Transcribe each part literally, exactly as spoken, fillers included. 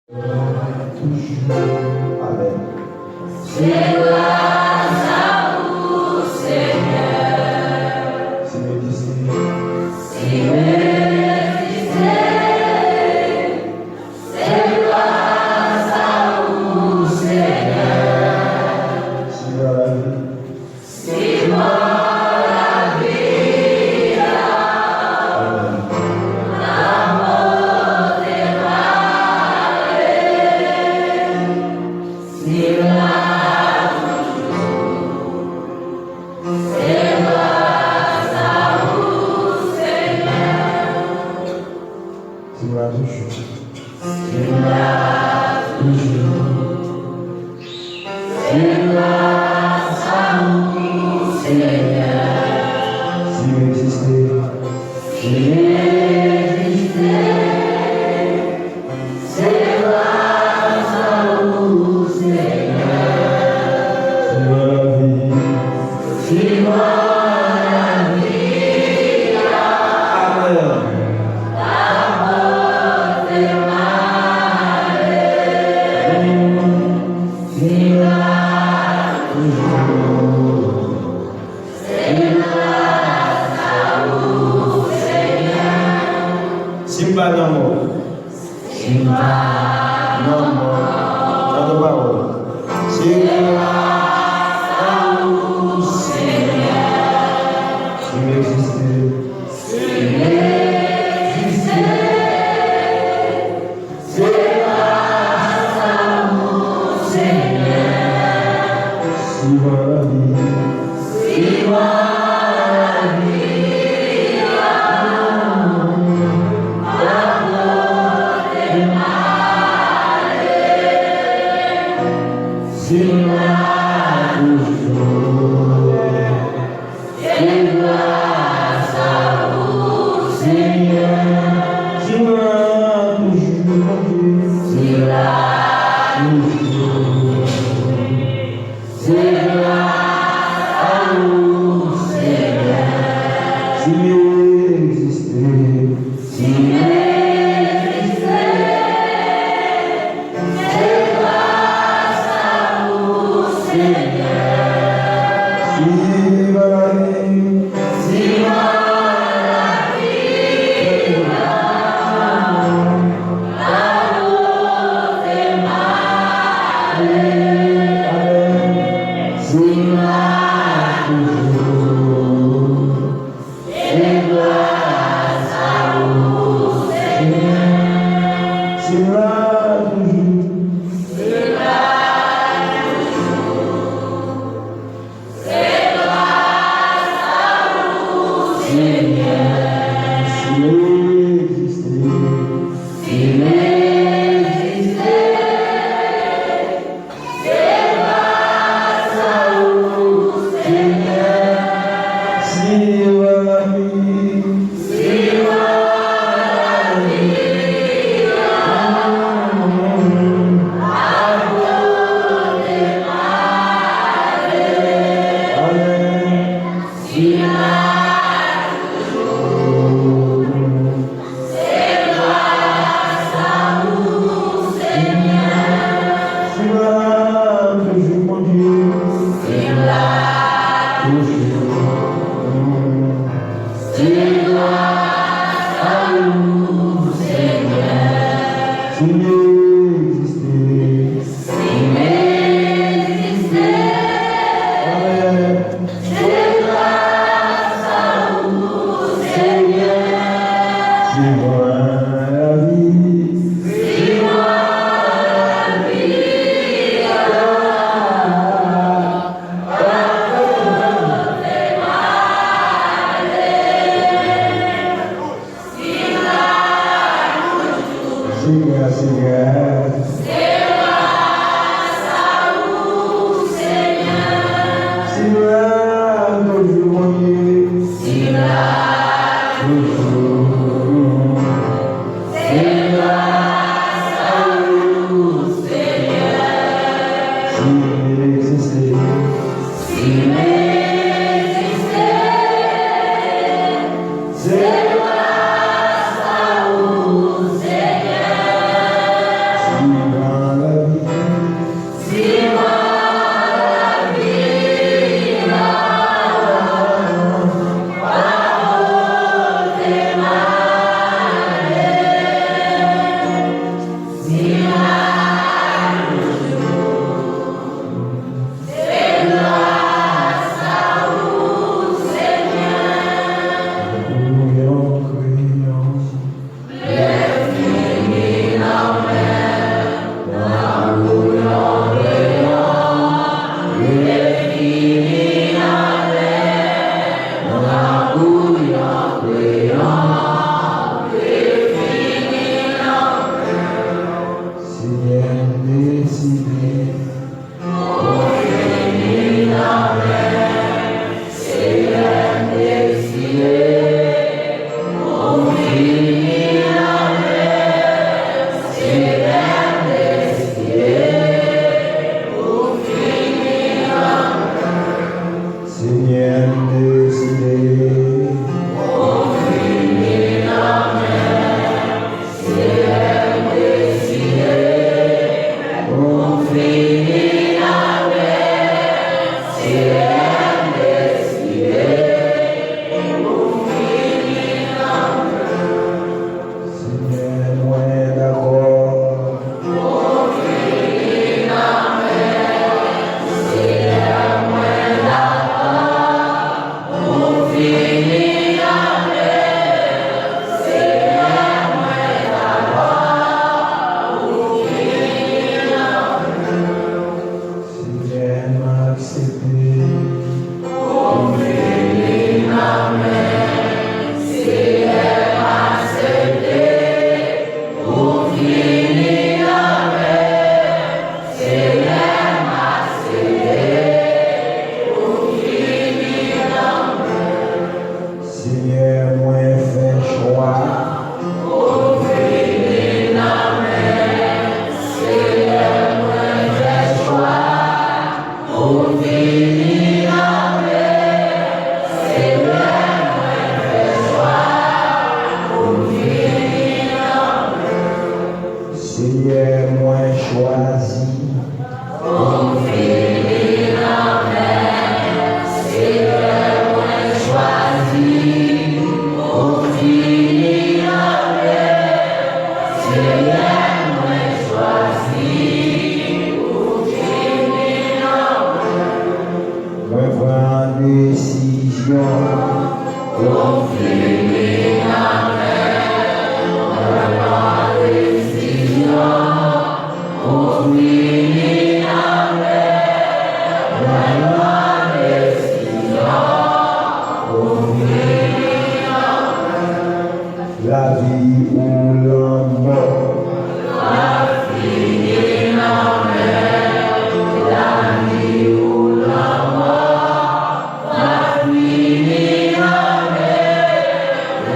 Toujou. Amèn. Se gras a ou, Senyè. Si m egziste. Si m egziste. Se gras a ou, Senyè. Si m gen lavi. Si mwen lavi a, amèn. Apote pale, si la toujou. Se gras a ou, Senyè. Si la toujou. Si la toujou. Se gras a ou, Senyè. Si m egziste. Si m egziste. Se gras a ou, Senyè. Si mwen lavi. Si mwen lavi. Amèn. Apote pale. Si m pa nan mò. Si m pa nan mò. Tande pawòl. Se gras a ou, Senyè. Si m egziste. Si m egziste. Se gras a ou, Senyè. Si mwen lavi. Si mwen lavi. Apote pale. Si mwen toujou. Se gras a ou, Senyè. Si la toujou, Bondye. Si la toujou. Se gras a ou, Senyè. Si m egziste. Si m egziste. Se gras a ou, Senyè. Si m lavi. Si m lavi. Apote pale. Amèn. Si m la toujou. Se gras a ou, Senyè. Si m la toujou. Si m la toujou. Se gras a ou, Senyè. Si m egziste. Si m egziste. Se gras a ou, Senyè. Si mwen lavi. Si mwen lavi. Apote pale. Amèn. Si la toujou. Se gras a ou, Senyè. Si la toujou, Bondye. Si la toujou. Se gras a ou, Senyè. Si m egziste. Si m egziste. Amèn. Se gras a ou, Senyè. Si mwen lavi. Si mwen lavi. Apote pale. Senyè, Senyè. Se gras a ou, Senyè. Si la toujou, Bondye. Si la toujou. Se gras a ou, Senyè. Si m egziste. Si m egziste. Se gras a ou, Senyè. Si Senyè, mwen chwazi. Konfime nan men. Senyè, mwen chwazi. Konfime nan men. Senyè, mwen chwazi. Konfime nan men. Mwen pran desizyon. Konfime nan men. Mwen pran desizyon. Konfime nan men. Mwen pran desizyon. Konfime nan men. Lavi ou lanmò. Konfime nan men. Lavi ou lanmò. Konfime nan men.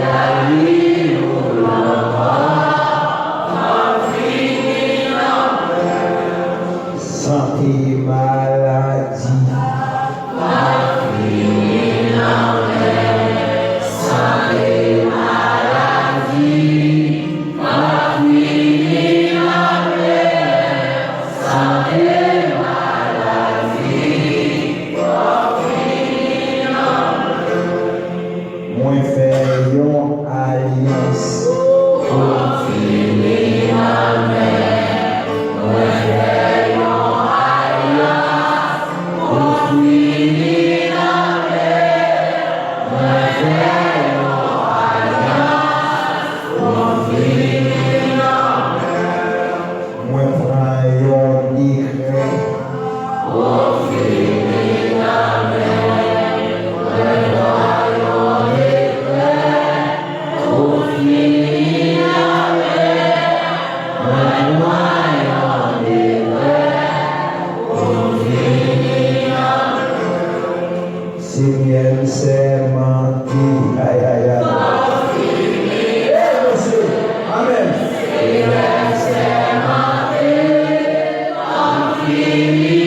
Lavi ou lanmò. Konfime nan men. Sante, maladi. Konfime nan men. Sante, maladi. Konfime nan men. Sante, maladi. Konfime nan men. Mwen fè yon alyans. Konfime nan men. Mwen fè yon alyans. Konfime nan men. Mwen fè yon alyans. Konfime nan men. Mwen pran yon dekrè. Konfime nan men. Mwen pran yon dekrè. Konfime nan men. Mwen pran yon dekrè. Konfime nan men. Senyè, m sèmante. Ay, ay, ay. Konfime. Amèn. Senyè, m sèmante. Konfime.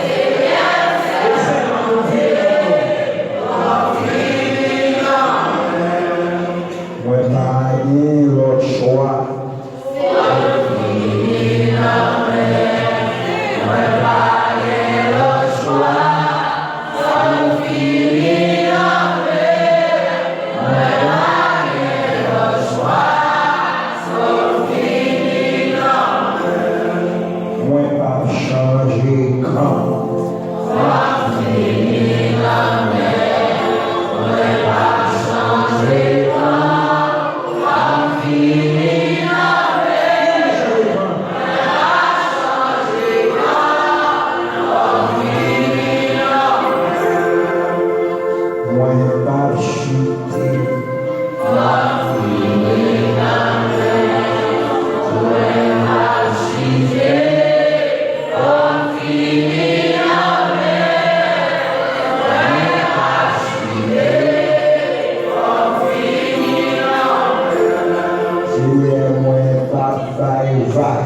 Senyè, m sèmante. Konfime. Mwen pa gen lòt chwa. Konfime nan men. Mwen pa gen lòt chwa. Konfime nan men. Mwen pa gen lòt chwa. Konfime nan men. Mwen p ap chanje kan. Konfime nan men. Mwen p ap chanje kan. Mwen p ap chite. Senyè, mwen p ap bay vag.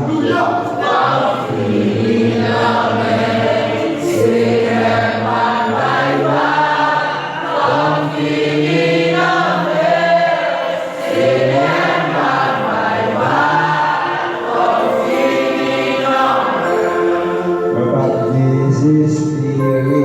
Mwen p ap dezespere.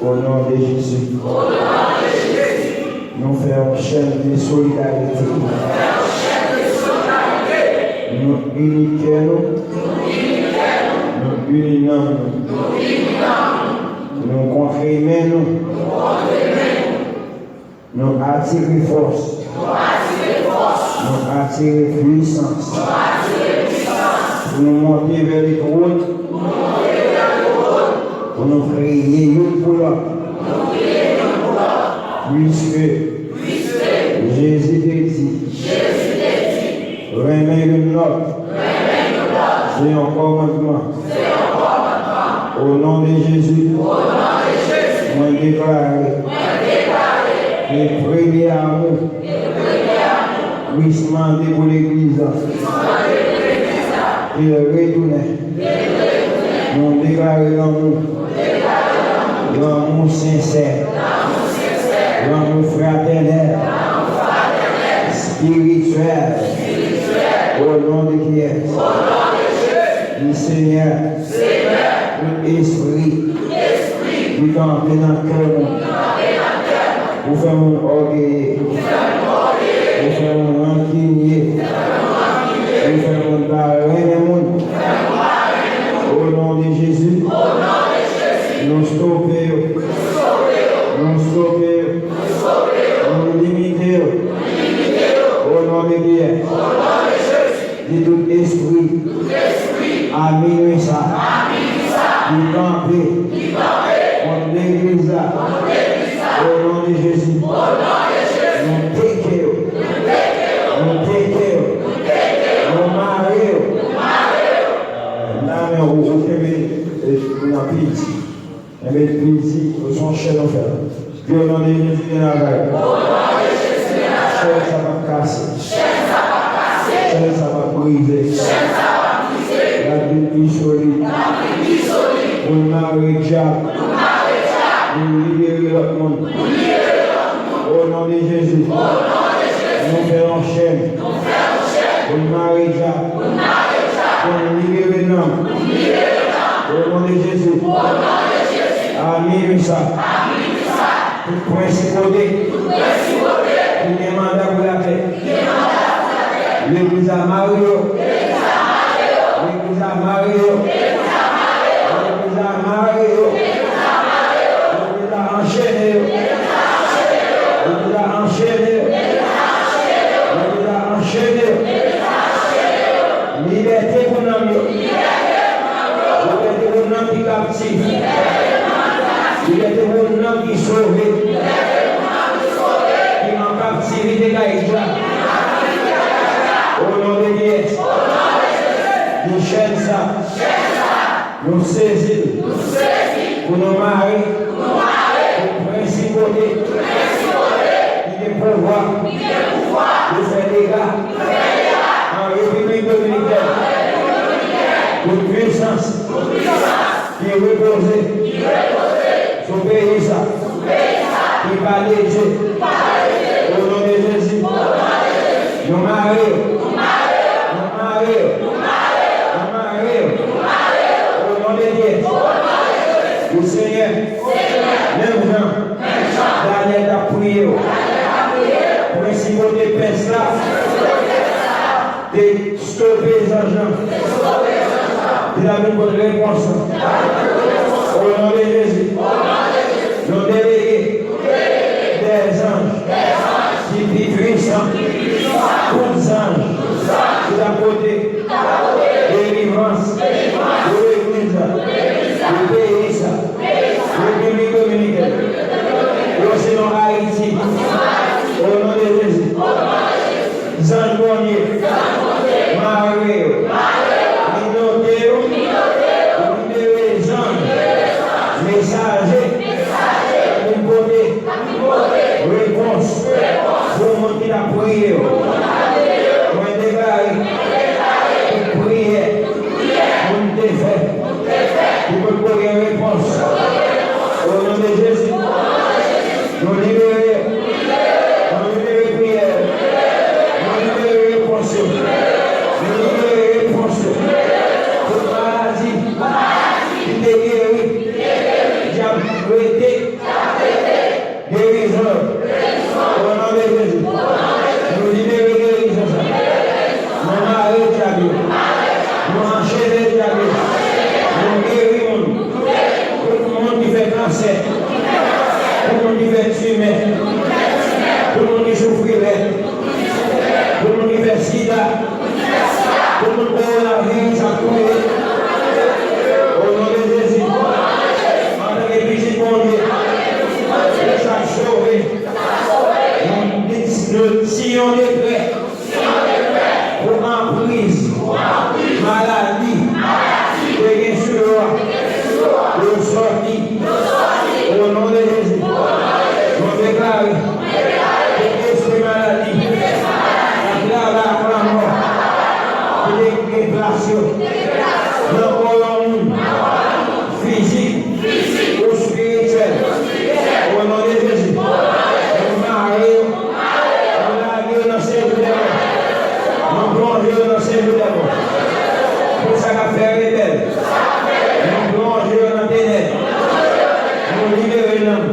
O non de Jezi, nou fè yon chèn de solidarite. Nou ini kè nou, nou ini nanm nou, nou kontre men nou. Nou atire fòs. Nou atire fòs. Nou atire pwisans. Nou atire pwisans. Pou nou monte vè le twòn. Pou nou monte vè le twòn. Pou nou priye youn pou lòt. Pou nou priye youn pou lòt. Puiske. Puiske. Jezi te di. Jezi te di. Renmen youn lòt. Renmen youn lòt. Se yon kòmandman. Se yon kòmandman. O non de Jezi. O non de Jezi. Mwen deklare. Mwen deklare. Ke premye amou. Ke premye amou. Kris mande pou legliz la. Kris mande pou legliz la. Ke l retounen. Ke l retounen. Nou deklare lanmou. Nou deklare lanmou. Lanmou sensè. Lanmou sensè. Lanmou fratènèl. Lanmou fratènèl. Espirityèl. Espirityèl. O non de kiyès? O non de Jezi. Di Senyè. Senyè. Tout espri. Tout espri. Ki kanpe nan kè moun. Ki kanpe nan kè moun. Pou fè moun ògeye. Pou fè moun ògeye. Pou fè moun rankinye. Pou fè moun rankinye. Pou fè moun pa renmen moun. Pou fè moun pa renmen moun. O non de Jezi. O non de Jezi. Nou stope yo. Nou stope yo. Nou stope yo. Nou stope yo. Nou limite yo. Nou limite yo. O non de kiyès? O non de Jezi. Di tout espri. Tout espri. A minwi sa. A minwi sa. Ki kanpe. Ki kanpe. Kont legliz la. Kont legliz la. O non de Jezi. O non de Jezi. Nou teke yo. Nou teke yo. Nou teke yo. Nou teke yo. Nou mare yo. Nou mare yo. Nan men ou, ou kenbe, e, nan piti. Enben, li di, se yon chèn ou fè. Di, o non de Jezi, men avè l. Chèn sa p ap kase. Chèn sa p ap brize. L ap vin pi solid. Pou l mare dyab. Pou l libere lòt moun. O non de Jezi, nou fè yon chèn. Pou n mare dyab. Pou n libere nanm. O non de Jezi. A minwi sa. Tout prensipalite ki gen manda pou latè. Legliz la mare yo. Legliz la mare yo. Legliz la mare yo. Legliz la anchene yo. Legliz la anchene yo. Legliz la anchene yo. Libète pou nanm yo. Libète pou nanm ki kaptif. Libète pou nanm ki sove. Ki nan kaptivite kay dyab. O non de Jezi. Di chèn sa. Nou sezi l. Pou nou mare. Tout prensipalite. Ki gen pouvwa. Pou fè dega. An Repiblik Dominikèn. Tout pwisans. Ki repoze. Sou peyi sa. Ki pa de Dye. O non de Jezi. Nou mare yo. Nou mare yo. Nou mare yo. O non de Dye. Wi, Senyè. Menm jan Danyèl t ap priye yo. Prensipalite Pès la te stope zanj lan. Li t ap vin pote repons lan. O non de Jezi, nou delege dè zanj ki pi pwisan, tout zanj ki t ap pote delivrans pou legliz la, pou peyi sa, Repiblik Dominikèn, osinon Ayiti. O non de Jezi. Zanj Bondye, mare yo, minote yo, libere zanj, mesaje, pou pote repons pou moun ki t ap priye yo. Mwen deklare tout priyè moun te fè ki potko gen repons. O non de Jezi, nou libere yo. Nou libere priyè yo. Nou libere repons yo. Nou libere repons yo. Tout maladi ki te geri, dyab rete kansè, pou moun ki fè timè, pou moun ki soufri lèt, pou moun ki fè sida, pou moun kowonaviris ap touye. O non de Jezi, antanke pitit Bondye, pou sa k sove, nou, nou, si yon dekrè pou anpriz maladi te gen sou yo a, yo sòti. O non de Jezi, nou deklare tout espri maladi k ap travay ak lanmò, ki te gen plas yo nan kò yon moun, fizik ou espirityèl. O non de Jezi, nou mare yo, nou lage yo nan sejou dèmon, nou plonje yo nan sejou dèmon. Tout sa k ap fè rebèl, nou plonje yo nan tenèb, nou libere nanm.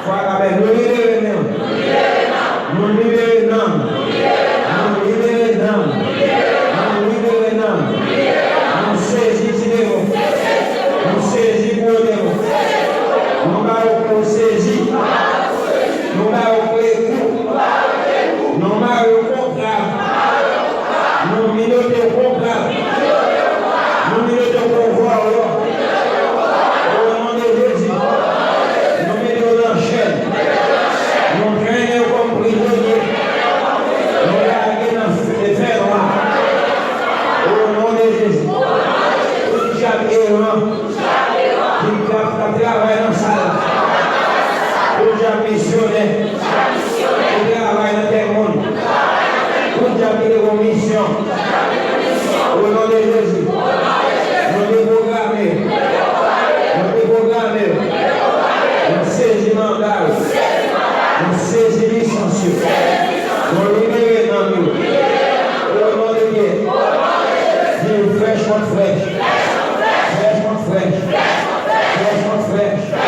Fwa k ap fè, nou libere nanm. Nou libere nanm. Nou libere nanm. Nou libere nanm. Nou sezi ti demon. Nou sezi gwo demon. Nou ba yo kou sezi. Nou ba yo kle kou. Nou ba yo kontra. Nou minote yo kontra. Nou minote yo konvwa yo. O non de Jezi. Nou mete yo nan chèn. Nou trennen yo kòm prizonye. Nou lage nan fè nwa. O non de Jezi. Tout dyab eran ki ap, k ap travay nan sal la. Tout dyab misyonè ki travay nan tèt moun. Tout dyab ki te gon misyon. O non de Jezi. Nou deprograme. Nou deprograme. Nou sezi manda yo. Nou sezi lisans yo. Nou libere nanm yo. O non de Jezi. Di frèch kont frèch. Frèch kont frèch. Frèch kont frèch.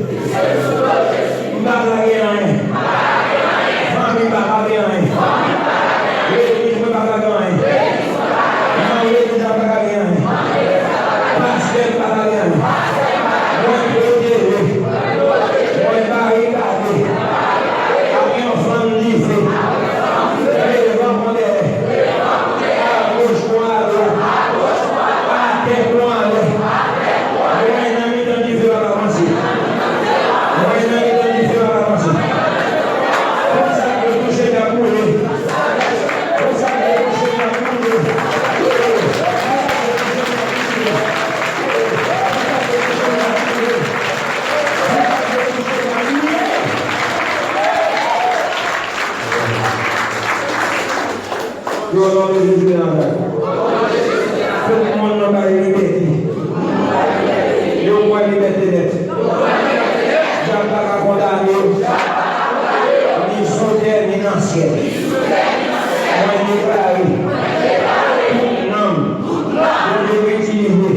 M pa ka gen anyen. Fanmi m pa ka gen anyen. Legliz mwen pa ka gen anyen. Manm legliz la pa ka gen anyen. Pastè m pa ka gen anyen. Mwen pwoteje. Mwen barikade ak yon fann dife. Devan kon dèyè. Agoch kon adwat. Atè kon anlè. Mwen nan mitan dife pa ka vanse. Mwen nan mitan dife pa ka vanse. Tout sa k touche n ap boule. Tout sa k touche n ap boule. Yo, o non de Jezi Nazarèt. Tout moun nan bay libète. Yo pran libète nèt. Dyab pa ka kondane yo. Ni sou tè, ni nan syèl. Mwen deklare. Tout nanm. Bondye ki itilize.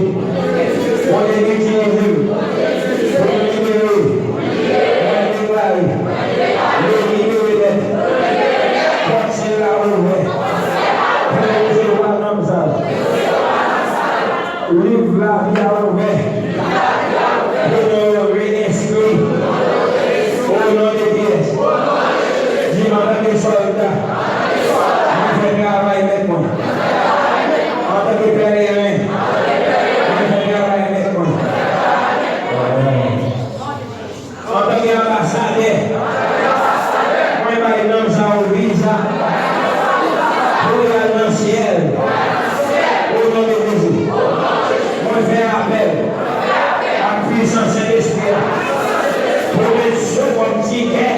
Bondye ki itilize m. Pou m libere. Mwen deklare. Yo libere nèt. Pòt syèl la ouvè. Pou yo resevwa nanm sa yo. Liv lavi a ouvè. Pou yo reyinskri. O non de Jezi. Di m antanke sòlda. Mwen fè travay mèt mwen. Antanke pèleren. Mwen fè travay mèt mwen. Antanke anbasadè, mwen bay nanm sa yo viza pou y al nan syèl. O non de Jezi, mwen fè apèl ak pisans Sentespri a pou met sou kòm tikè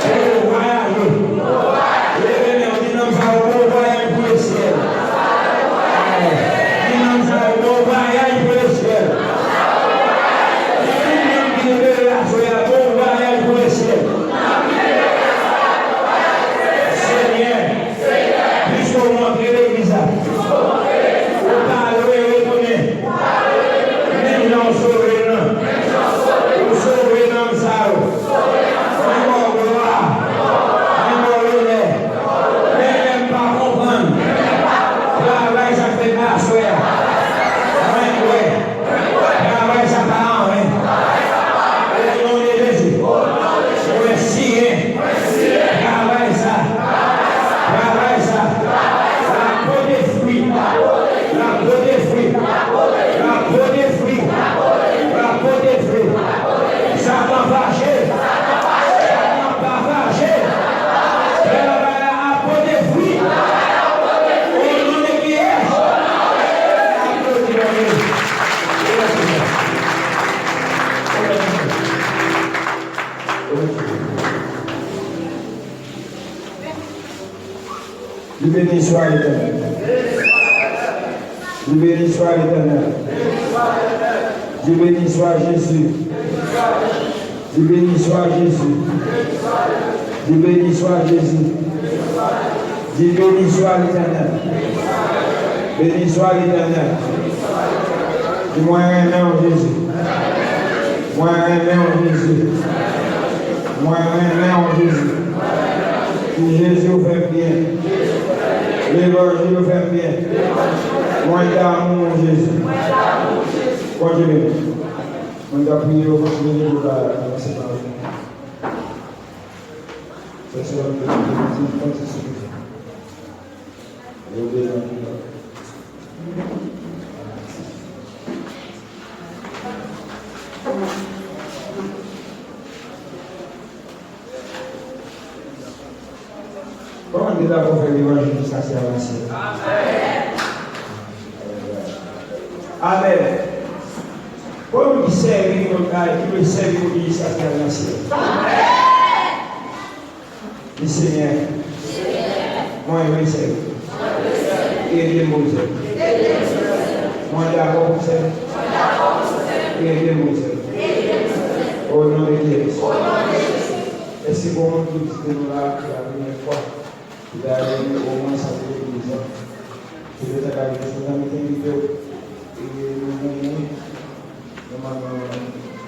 pou yo vwayaje. Leve men w, di nanm sa yo, bon vwayaj pou lesyèl. Di nanm sa yo, bon vwayaj pou lesyèl. Di tout moun ki libere aswè a, bon vwayaj pou lesyèl. Senyè, piske w montre legliz la, ou pa lwen retounen. Menm jan w sove m nan, ou sove nanm sa yo. Mwen ba w glwa, mwen ba w lonè. Menm lè m pa konprann travay sa k fèt aswè a, mwen kwè travay sa pa anyen. O non de Jezi, mwen siyen travay sa. Travay sa l ap pote fwi. L ap pote fwi. L ap pote fwi. L ap pote fwi. Satan fache. Satan pa fache. Travay la ap pote fwi. O non de Jezi. Aplodi Bondye. Dieu béni soit l'Éternel. Dieu béni soit l'Éternel. Dieu béni soit Jésus. Dieu béni soit Jésus. Dieu béni soit Jésus. Dieu béni soit l'Éternel. Béni soit l'Éternel. Di mwen renmen w Jezi. Mwen renmen w Jezi. Mwen renmen w Jezi. Di Jezi ou fè m byen. Levanjil ou fè m byen. Mwen damou w Jezi. Kontinye. Mwen ka priye w kontinye pou ka avanse nan. Sè sè mwen te di kontinye. Yo bezwen nou. Kòman n te dakò fè levanjil jiskaske l avanse? Amèn. Konbyen ki sèvi Bondye, ki vle sèvi Bondye jiskaske l al nan syèl? Di, Senyè, mwen vle sèvi. Ede m pou m sèvi. Mwen dakò pou m sèvi. Ede m pou m sèvi. O non de Jezi. Èske gon moun ki vizite nou la pou la premyè fwa? Ki ta renmen omwen sante legliz la. Si w te ta ka vin sou zanmi te envite w. E nou renmen. Nou mande w.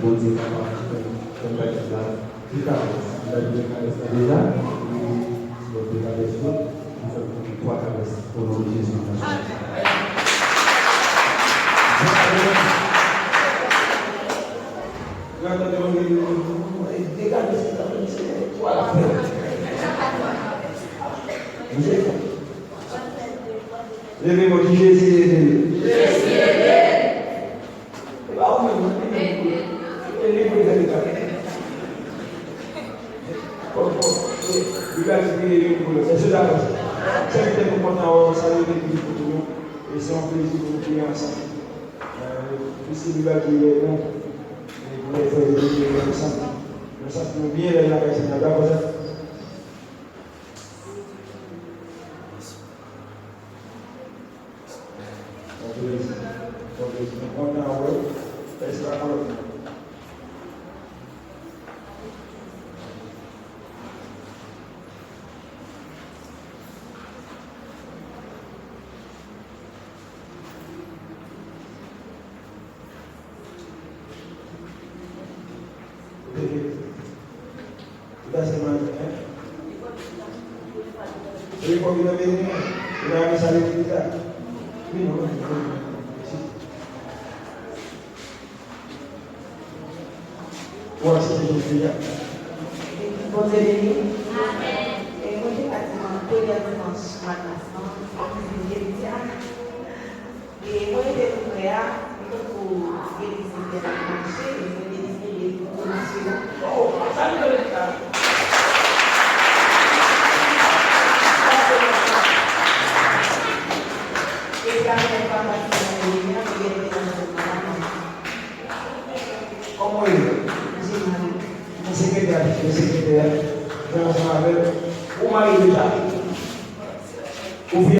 Bondye kapab fè, fè bagay la pi kapab. Li ba nou de kalès la deja, epi si Bondye kapab fè, nou fè nou twa kalès o non de Jezi. Mwen tande yon moun di, "E de kalès ki ta vin, se twa la fè." Mwen se fè. Leve men w, di, "Jezi ede m." Jezi ede m. E pa ou menm, non, li menm. E li pou l fè li pa. Bon, bon, e, li pa di li yon koulè. Èske w dakò sa? Sèvitè, nou kontan wè w, salye legliz pou nou. E se yon plezi pou nou priye ansanm. E, piske li pa di li bon. E pou lè frè yo priye ansanm. Nou santi nou byen lè n lakay Senyè a. Dakò sa? Bon plezi. Bon plezi. Nou kontan wè w. Èske pa nan lòt moun? Ou te gen. Ou ta se manje, hein? Ou te konn vin nan meri, hein? Ou ta renmen sa legliz la? Wi, non, non, non, non. Ou aksepte Jezi a? Bondye beni. Amèn. E mwen te ka di mwen premyè dimanch mwa de mas lan, an vizit Legliz la. E mwen rete tou prè a, li tankou gen legliz ki ap mache, e gen legliz ki gen tou mache la. Oh, sa nou vle di la. E sa fè pa pati nan reyinyon, men gen de nan zòn nan la. Kòman w ye? Mwen sekretè a, mwen sekretè a, mwen ansanm avè l. Ou marye deja? Ou